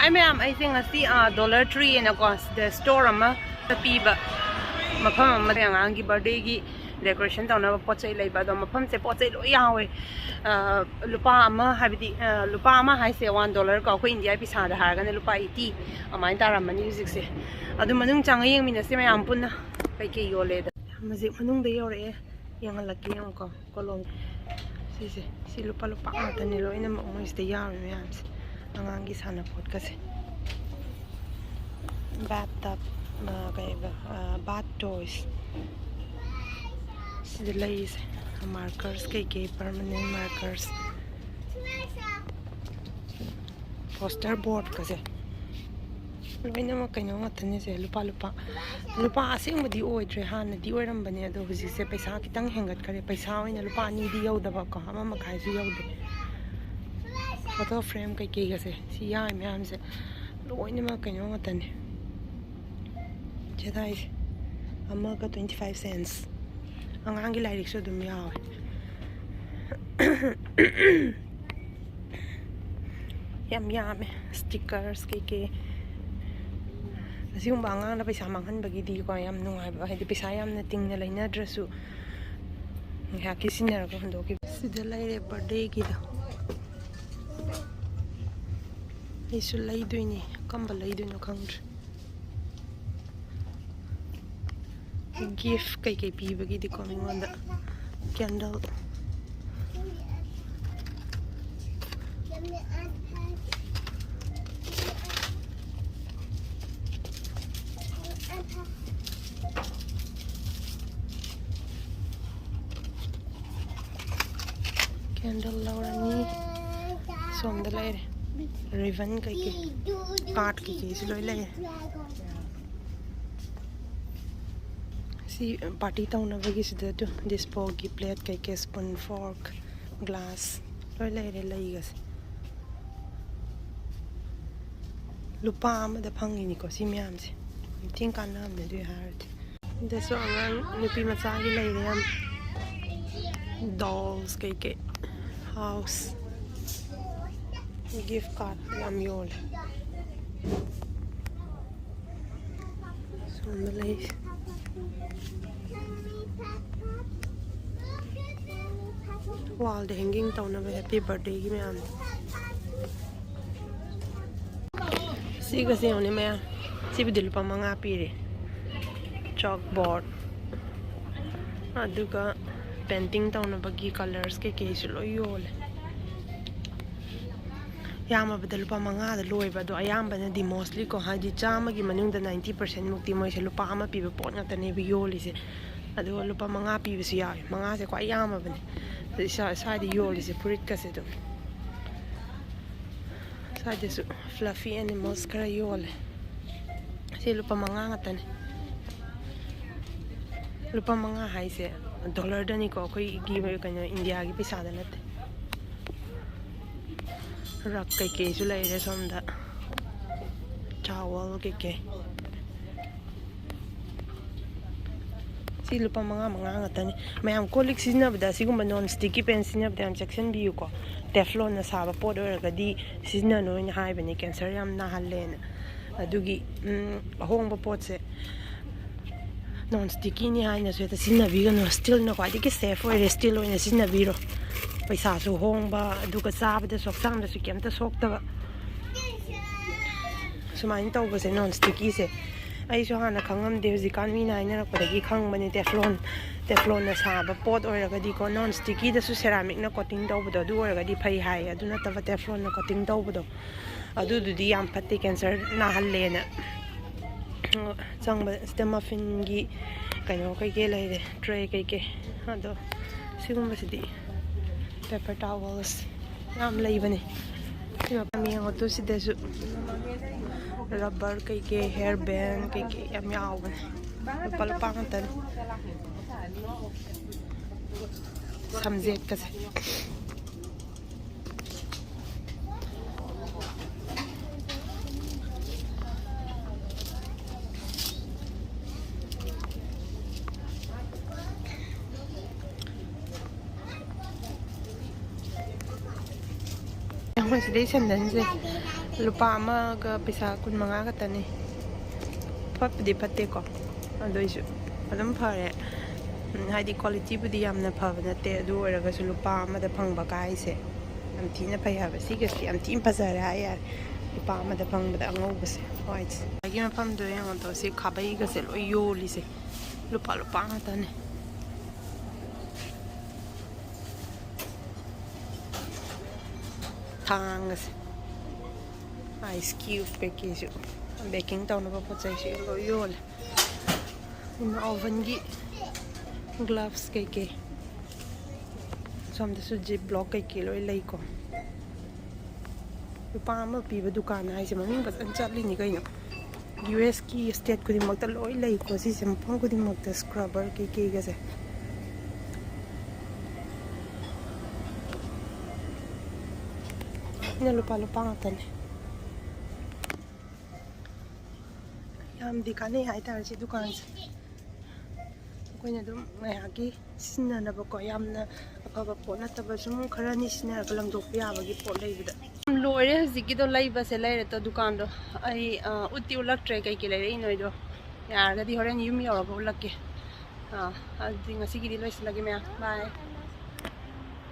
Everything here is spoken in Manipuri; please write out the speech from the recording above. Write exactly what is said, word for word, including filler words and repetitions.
ꯑꯩ ꯃꯌꯥꯝ, ꯑꯩꯁꯦ ꯉꯁꯤ ꯗꯣꯂꯔ ꯇ꯭ꯔꯤ ꯍꯥꯏꯅꯀꯣ, ꯁꯤꯗ ꯁ꯭ꯇꯣꯔ ꯑꯃ ꯄꯤꯕ ꯃꯐꯝ ꯑꯃꯗ ꯑꯉꯥꯡꯒꯤ ꯕꯥꯔꯗꯦꯒꯤ ꯗꯦꯀꯣꯔꯦꯁꯟ ꯇꯧꯅꯕ ꯄꯣꯠ ꯆꯩ ꯂꯩꯕ꯫ ꯑꯗꯣ ꯃꯐꯝꯁꯦ ꯄꯣꯠ ꯆꯩ ꯂꯣꯏ ꯌꯥꯎꯋꯦ꯫ ꯑ, ꯂꯨꯄꯥ ꯑꯃ, ꯍꯥꯏꯕꯗꯤ, ꯑ, ꯂꯨꯄꯥ ꯑꯃ ꯍꯥꯏꯁꯦ ꯋꯥꯟ ꯗꯣꯂꯔ ꯀꯣ, ꯑꯩꯈꯣꯏ ꯏꯟꯗꯤꯌꯥ ꯄꯩꯁꯥꯗ ꯍꯥꯏꯔꯒꯅ ꯂꯨꯄꯥ ꯑꯩꯠꯇꯤ ꯑꯗꯨꯃꯥꯏꯅ ꯇꯥꯔꯝꯃꯅꯤ ꯍꯧꯖꯤꯛꯁꯦ꯫ ꯑꯗꯨ ꯃꯅꯨꯡ ꯆꯪꯉ ꯌꯦꯡꯃꯤꯟꯅꯁꯦ ꯃꯌꯥꯝ ꯄꯨꯟꯅ ꯀꯩꯀꯩ ꯌꯣꯜꯂꯦꯗ꯫ ꯍꯧꯖꯤꯛ ꯃꯅꯨꯡꯗ ꯌꯧꯔꯛꯑꯦ, ꯌꯦꯡꯍꯜꯂꯛꯀꯦ ꯌꯦꯡꯉꯨꯀꯣ꯫ ꯀꯣꯂꯣꯝ ꯁꯤꯁꯦ, ꯁꯤ ꯂꯨꯄꯥ ꯂꯨꯄꯥ ꯉꯥꯛꯇꯅꯦ ꯂꯣꯏꯅꯃꯛ ꯃꯣꯏꯁꯤꯗ ꯌꯥꯎꯔꯤ ꯃꯌꯥꯝꯁꯦ, ꯑꯉꯥꯡꯒꯤ ꯁꯥꯟꯅꯄꯣꯠꯀꯁꯦ꯫ ꯕꯥꯠ ꯇꯞ, ꯀꯩꯕ, ꯕꯥꯠ ꯇꯣꯏꯁ꯫ ꯁꯤꯗ ꯂꯩꯔꯤꯁꯦ ꯃꯥꯔꯀꯔꯁ ꯀꯩꯀꯩ, ꯄꯔꯃꯅꯦꯟ ꯃꯥꯔꯀꯔꯁ, ꯄꯣꯁꯇꯔ ꯕꯣꯔꯗꯀꯁꯦ ꯂꯣꯏꯅꯃꯛ ꯀꯩꯅꯣ ꯉꯥꯛꯇꯅꯦꯁꯦ, ꯂꯨꯄꯥ ꯂꯨꯄꯥ꯫ ꯂꯨꯄꯥ ꯑꯁꯦꯡꯕꯗꯤ ꯑꯣꯏꯗ꯭ꯔꯦ, ꯍꯥꯟꯅꯗꯤ ꯑꯣꯏꯔꯝꯕꯅꯦ, ꯑꯗꯣ ꯍꯧꯖꯤꯛꯁꯦ ꯄꯩꯁꯥ ꯈꯤꯇꯪ ꯍꯦꯟꯒꯠꯈꯔꯦ꯫ ꯄꯩꯁꯥ ꯑꯣꯏꯅ ꯂꯨꯄꯥ ꯑꯅꯤꯗꯤ ꯌꯧꯗꯕꯀꯣ, ꯑꯃ ꯃꯈꯥꯏꯁꯨ ꯌꯧꯗꯦ꯫ ꯐꯣꯇꯣ ꯐ꯭ꯔꯦꯝ ꯀꯩꯀꯩꯒꯁꯦ ꯁꯤ ꯌꯥꯎꯔꯤ ꯃꯌꯥꯝꯁꯦ ꯂꯣꯏꯅꯃꯛ ꯀꯩꯅꯣ ꯉꯥꯛꯇꯅꯦ꯫ ꯁꯤꯗ ꯍꯥꯏꯁꯦ ꯑꯃꯒ twenty five cents꯫ ꯑꯉꯥꯡꯒꯤ ꯂꯥꯏꯔꯤꯛꯁꯨ ꯑꯗꯨꯝ ꯌꯥꯎꯋꯦ꯫ ꯌꯥꯝ ꯌꯥꯝꯃꯦ꯫ ꯁ꯭ꯇꯤꯀꯔꯁ ꯀꯩꯀꯩ꯫ ꯑꯁꯤꯒꯨꯝꯕ ꯑꯉꯥꯡꯅ ꯄꯩꯁꯥ ꯃꯥꯡꯍꯟꯕꯒꯤꯗꯤꯀꯣ ꯌꯥꯝ ꯅꯨꯡꯉꯥꯏꯕ, ꯍꯥꯏꯗꯤ ꯄꯩꯁꯥ ꯌꯥꯝꯅ ꯇꯤꯡꯅ ꯂꯩꯅꯗ꯭ꯔꯁꯨ ꯉꯥꯏꯍꯥꯛꯀꯤ ꯁꯤꯟꯅꯔꯒ ꯍꯨꯟꯗꯣꯛꯈꯤꯕ꯫ ꯁꯤꯗ ꯂꯩꯔꯦ ꯕꯥꯔꯗꯦꯒꯤꯗꯣ꯫ ꯑꯩꯁꯨ ꯂꯩꯗꯣꯏꯅꯦ, ꯀꯝꯕ ꯂꯩꯗꯣꯏꯅꯣ ꯈꯪꯗ꯭ꯔꯦ꯫ ꯒꯤꯐ ꯀꯩꯀꯩ ꯄꯤꯕꯒꯤꯗꯤꯀꯣ ꯃꯤꯉꯣꯟꯗ꯫ ꯀꯦꯟꯗꯜ꯫ ꯀꯦꯟꯗꯜ ꯂꯧꯔꯅꯤ꯫ ꯁꯣꯝꯗ ꯂꯩꯔꯦ ꯔꯤꯕꯟ ꯀꯩꯀꯩ, ꯀꯥꯔꯠ ꯀꯩꯀꯩꯁꯨ ꯂꯣꯏ ꯂꯩꯔꯦ꯫ ꯁꯤ ꯄꯥꯔꯇꯤ ꯇꯧꯅꯕꯒꯤꯁꯤꯗ ꯗꯤꯁꯄꯣꯒꯤ ꯄ꯭ꯂꯦꯠ ꯀꯩꯀꯩ, ꯁ꯭ꯄꯨꯟ, ꯐꯣꯔꯛ, ꯒ꯭ꯂꯥꯁ ꯂꯣꯏ ꯂꯩꯔꯦ꯫ ꯂꯩꯒꯁꯦ ꯂꯨꯄꯥ ꯑꯃꯗ ꯐꯪꯉꯤꯅꯤꯀꯣ ꯁꯤ ꯃꯌꯥꯝꯁꯦ꯫ ꯌꯥꯝ ꯊꯤꯅ ꯀꯥꯟꯅꯕꯅꯦ ꯑꯗꯨꯏ ꯍꯥꯏꯔꯗꯤ꯫ ꯁꯤꯗꯁꯨ ꯑꯉꯥꯡ ꯅꯨꯄꯤ ꯃꯆꯥꯒꯤ ꯂꯩꯔꯦ ꯌꯥꯝ꯫ ꯗꯣꯜꯁ ꯀꯩꯀꯩ, ꯍꯥꯎꯁ꯫ ꯒꯤꯐ ꯀꯥꯔꯠ ꯌꯥꯝ ꯌꯣꯜꯂꯦ꯫ ꯁꯣꯝꯗ ꯂꯩ꯫ ꯋꯥꯜꯗ ꯍꯦꯡꯒꯤꯡ ꯇꯧꯅꯕ ꯍꯦꯄꯤ ꯕꯥꯔꯗꯦꯒꯤ ꯃꯌꯥꯝ꯫ ꯁꯤꯒꯁꯦ ꯌꯦꯡꯉꯨꯅꯦ ꯃꯌꯥꯝ꯫ ꯁꯤꯕꯨꯗꯤ ꯂꯨꯄꯥ ꯃꯉꯥ ꯄꯤꯔꯦ꯫ ꯆꯣꯛꯕꯣꯔꯗ꯫ ꯑꯗꯨꯒ ꯄꯦꯟꯇꯤꯡ ꯇꯧꯅꯕꯒꯤ ꯀꯂꯔꯁ ꯀꯩꯀꯩꯁꯨ ꯂꯣꯏ ꯌꯣꯜꯂꯦ꯫ ꯌꯥꯝꯃꯕꯗ ꯂꯨꯄꯥ ꯃꯉꯥꯗ ꯂꯣꯏꯕ꯫ ꯑꯗꯣ ꯑꯌꯥꯝꯕꯅꯗꯤ, ꯃꯣꯁꯂꯤꯀꯣ, ꯍꯥꯏꯗꯤ ꯆꯥꯝꯃꯒꯤ ꯃꯅꯨꯡꯗ ꯅꯥꯏꯟꯇꯤ ꯄꯥꯔꯁꯦꯟ ꯃꯨꯛꯇꯤ ꯃꯣꯏꯁꯦ ꯂꯨꯄꯥ ꯑꯃ ꯄꯤꯕ ꯄꯣꯠ ꯉꯥꯛꯇꯅꯦꯕ ꯌꯣꯜꯂꯤꯁꯦ꯫ ꯑꯗꯨꯒ ꯂꯨꯄꯥ ꯃꯉꯥ ꯄꯤꯕꯁꯨ ꯌꯥꯎꯋꯤ꯫ ꯃꯉꯥꯁꯦ ꯈ꯭ꯋꯥꯏ ꯌꯥꯝꯃꯕꯅꯦ꯫ ꯑꯗ ꯁ꯭ꯋꯥ-, ꯁ꯭ꯋꯥꯏꯗ ꯌꯣꯜꯂꯤꯁꯦ ꯐꯨꯔꯤꯠꯀꯁꯦ ꯑꯗꯨꯝ꯫ ꯁ꯭ꯋꯥꯏꯗꯁꯨ ꯐ꯭ꯂꯐꯤ ꯑꯦꯅꯤꯃꯦꯜꯁ ꯈꯔ ꯌꯣꯜꯂꯦ꯫ ꯁꯤ ꯂꯨꯄꯥ ꯃꯉꯥ ꯉꯥꯛꯇꯅꯦ꯫ ꯂꯨꯄꯥ ꯃꯉꯥ ꯍꯥꯏꯁꯦ ꯗꯣꯂꯔꯗꯅꯤꯀꯣ, ꯑꯩꯈꯣꯏꯒꯤ ꯀꯩꯅꯣ ꯏꯟꯗꯤꯌꯥꯒꯤ ꯄꯩꯁꯥꯗ ꯅꯠꯇꯦ꯫ ꯔꯛ ꯀꯩꯀꯩꯁꯨ ꯂꯩꯔꯦ ꯁꯣꯝꯗ꯫ ꯆꯥꯋꯜ ꯀꯩꯀꯩ꯫ ꯁꯤ ꯂꯨꯄꯥ ꯃꯉꯥ, ꯃꯉꯥ ꯉꯥꯛꯇꯅꯤ꯫ ꯃꯌꯥꯝ ꯀꯣꯜ ꯂꯤꯛ ꯁꯤꯖꯤꯟꯅꯕꯗ ꯑꯁꯤꯒꯨꯝꯕ ꯅꯣꯟ ꯁ꯭ꯇꯤꯛꯀꯤ ꯄꯦꯟ ꯁꯤꯖꯤꯟꯅꯕꯗ ꯌꯥꯝ ꯆꯦꯛꯁꯤꯟꯕꯤꯌꯨꯀꯣ꯫ ꯇꯦꯐ꯭ꯂꯣꯟꯅ ꯁꯥꯕ ꯄꯣꯠ ꯑꯣꯏꯔꯒꯗꯤ ꯁꯤꯖꯤꯟꯅꯅꯨꯅ ꯍꯥꯏꯕꯅꯤ, ꯀꯦꯟꯁꯔ ꯌꯥꯝ ꯅꯥꯍꯜꯂꯦꯅ꯫ ꯑꯗꯨꯒꯤ, ꯎꯝ, ꯑꯍꯣꯡꯕ ꯄꯣꯠꯁꯦ ꯅꯣꯟ ꯁ꯭ꯇꯤꯛꯀꯤꯅꯤ ꯍꯥꯏꯅꯁꯨ ꯍꯦꯛꯇ ꯁꯤꯖꯤꯟꯅꯕꯤꯒꯅꯨ꯫ ꯁ꯭ꯇꯤꯜꯅ ꯈ꯭ꯋꯥꯏꯗꯒꯤ ꯁꯦꯐ ꯑꯣꯏꯔꯦ꯫ ꯁ꯭ꯇꯤꯜ ꯑꯣꯏꯅ ꯁꯤꯖꯤꯟꯅꯕꯤꯔꯣ꯫ ꯄꯩꯁꯥꯁꯨ ꯍꯣꯡꯕ, ꯑꯗꯨꯒ ꯆꯥꯕꯗꯁꯨ, ꯍꯛꯆꯥꯡꯗꯁꯨ ꯀꯩꯝꯇ ꯁꯣꯛꯇꯕ꯫ ꯁꯨꯃꯥꯏꯅ ꯇꯧꯕꯁꯦ, ꯅꯣꯟ ꯁ꯭ꯇꯤꯛꯀꯤꯁꯦ ꯑꯩꯁꯨ ꯍꯥꯟꯅ ꯈꯪꯉꯝꯗꯦ, ꯍꯧꯖꯤꯛꯀꯥꯟ ꯃꯤꯅ ꯍꯥꯏꯅꯔꯛꯄꯗꯒꯤ ꯈꯪꯕꯅꯦ꯫ ꯇꯦꯐ꯭ꯂꯣꯟ, ꯇꯦꯐ꯭ꯂꯣꯟꯅ ꯁꯥꯕ ꯄꯣꯠ ꯑꯣꯏꯔꯒꯗꯤꯀꯣ, ꯅꯣꯟ ꯁ꯭ꯇꯤꯛꯀꯤꯗꯁꯨ ꯁꯦꯔꯥꯃꯤꯛꯅ ꯀꯣꯇꯤꯡ ꯇꯧꯕꯗꯣ, ꯑꯗꯨ ꯑꯣꯏꯔꯒꯗꯤ ꯐꯩ ꯍꯥꯏꯌꯦ꯫ ꯑꯗꯨ ꯅꯠꯇꯕ ꯇꯦꯐ꯭ꯂꯣꯟꯅ ꯀꯣꯇꯤꯡ ꯇꯧꯕꯗꯣ, ꯑꯗꯨꯗꯨꯗꯤ ꯌꯥꯝ ꯐꯠꯇꯦ, ꯀꯦꯟꯁꯔ ꯅꯥꯍꯜꯂꯦꯅ꯫ ꯆꯪꯕ ꯁꯤꯗ ꯃꯐꯤꯟꯒꯤ ꯀꯩꯅꯣ ꯀꯩꯀꯩ ꯂꯩꯔꯦ, ꯇ꯭ꯔꯦ ꯀꯩꯀꯩ꯫ ꯑꯗꯣ ꯁꯤꯒꯨꯝꯕꯁꯤꯗꯤ ꯄꯦꯄꯔ ꯇꯥꯋꯜꯁ ꯌꯥꯝ ꯂꯩꯕꯅꯦ꯫ ꯁꯤ ꯃꯐꯝ ꯌꯦꯡꯉꯣ ꯇꯨ, ꯁꯤꯗꯁꯨ ꯔꯕꯔ ꯀꯩꯀꯩ, ꯍꯦꯌꯔ ꯕꯦꯟ ꯀꯩꯀꯩ ꯌꯥꯝ ꯌꯥꯎꯕꯅꯦ꯫ ꯂꯨꯄꯥ ꯂꯨꯄꯥ ꯉꯥꯛꯇꯅꯦ꯫ ꯁꯝꯖꯦꯠꯀꯁꯦ꯫ ꯑꯩꯈꯣꯏ ꯁꯤꯗꯩ ꯁꯦꯟꯗꯟꯁꯦ ꯂꯨꯄꯥ ꯑꯃꯒ ꯄꯩꯁꯥ ꯀꯨꯟ ꯃꯉꯥ ꯈꯛꯇꯅꯤ꯫ ꯐꯠꯄꯨꯗꯤ ꯐꯠꯇꯦꯀꯣ, ꯑꯗꯨꯏꯁꯨ ꯑꯗꯨꯝ ꯐꯔꯦ꯫ ꯎꯝ, ꯍꯥꯏꯗꯤ qualityꯕꯨꯗꯤ ꯌꯥꯝꯅ ꯐꯕ ꯅꯠꯇꯦ, ꯑꯗꯨ ꯑꯣꯏꯔꯒꯁꯨ ꯂꯨꯄꯥ ꯑꯃꯗ ꯐꯪꯕ ꯀꯥꯏꯁꯦ ꯌꯥꯝ ꯊꯤꯅ ꯐꯩ ꯍꯥꯏꯕ꯫ ꯁꯤꯒꯁꯦ ꯌꯥꯝ ꯊꯤꯅ ꯐꯖꯔꯦ ꯍꯥꯏ ꯌꯥꯔꯦ, ꯂꯨꯄꯥ ꯑꯃꯗ ꯐꯪꯕꯗ ꯑꯉꯧꯕꯁꯦ, whiteꯁꯦ꯫ ꯑꯩꯒꯤ ꯃꯐꯝꯗꯣ ꯌꯦꯡꯉꯣ ꯇꯣ, ꯁꯤ ꯈꯥꯕꯩꯒꯁꯦ ꯂꯣꯏ ꯌꯣꯜꯂꯤꯁꯦ ꯂꯨꯄꯥ ꯂꯨꯄꯥ ꯉꯥꯛꯇꯅꯦ꯫ ꯊꯥꯡꯒꯁꯦ, ice cube ꯀꯩꯀꯩꯁꯨ, baking ꯇꯧꯅꯕ ꯄꯣꯠ ꯆꯩꯁꯨ ꯂꯣꯏ ꯌꯣꯜꯂꯦ꯫ ꯑꯗꯨꯅ ovenꯒꯤ gloves ꯀꯩꯀꯩ, ꯁꯣꯝꯗꯁꯨ Ziploc ꯀꯩꯀꯩ ꯂꯣꯏ ꯂꯩꯀꯣ꯫ ꯂꯨꯄꯥ ꯑꯃ ꯄꯤꯕ ꯗꯨꯀꯥꯟ ꯍꯥꯏꯁꯦ ꯃꯃꯤꯡ ꯐꯖꯅ ꯆꯠꯂꯤꯅꯤ ꯀꯩꯅꯣ꯫ ꯌꯨ ꯑꯦꯁꯀꯤ state ꯈꯨꯗꯤꯡꯃꯛꯇ ꯂꯣꯏ ꯂꯩꯀꯣ ꯁꯤꯁꯦ, ꯃꯐꯝ ꯈꯨꯗꯤꯡꯃꯛꯇ scrubber ꯀꯩꯀꯩꯒꯁꯦ꯫ ꯁꯤꯅ ꯂꯨꯄꯥ ꯂꯨꯄꯥ ꯉꯥꯛꯇꯅꯦ꯫ ꯌꯥꯝꯗꯤ ꯀꯥꯟꯅꯩ ꯍꯥꯏꯇꯥꯔꯦ ꯁꯤ ꯗꯨꯀꯥꯟꯁꯦ꯫ ꯑꯩꯈꯣꯏꯅ ꯑꯗꯨꯝ ꯉꯥꯏꯍꯥꯛꯀꯤ ꯁꯤꯖꯤꯟꯅꯅꯕꯀꯣ, ꯌꯥꯝꯅ ꯑꯐꯕ ꯄꯣꯠ ꯅꯠꯇꯕ, ꯁꯨꯝ ꯈꯔꯅꯤ ꯁꯤꯖꯤꯟꯅꯔꯒ ꯂꯪꯊꯣꯛꯄ ꯌꯥꯕꯒꯤ ꯄꯣꯠ ꯂꯩꯕꯗ꯫ ꯂꯣꯏꯔꯦ ꯍꯧꯖꯤꯛꯀꯤꯗꯣ, ꯂꯩꯕꯁꯦ ꯂꯩꯔꯦ ꯇꯣ꯫ ꯗꯨꯀꯥꯟꯗꯣ ꯑꯩ, ꯑ, ꯎꯠꯇꯤ ꯎꯠꯂꯛꯇ꯭ꯔꯦ ꯀꯩꯀꯩ ꯂꯩꯔꯛꯏꯅꯣ ꯑꯩꯗꯣ꯫ ꯌꯥꯔꯒꯗꯤ ꯍꯣꯔꯦꯟ ꯌꯨꯝ ꯌꯧꯔꯒ ꯎꯠꯂꯛꯀꯦ꯫ ꯑꯥ, ꯑꯗꯨꯗꯤ ꯉꯁꯤꯒꯤꯗꯤ ꯂꯣꯏꯁꯤꯜꯂꯒꯦ ꯃꯌꯥꯝ꯫ Bye꯫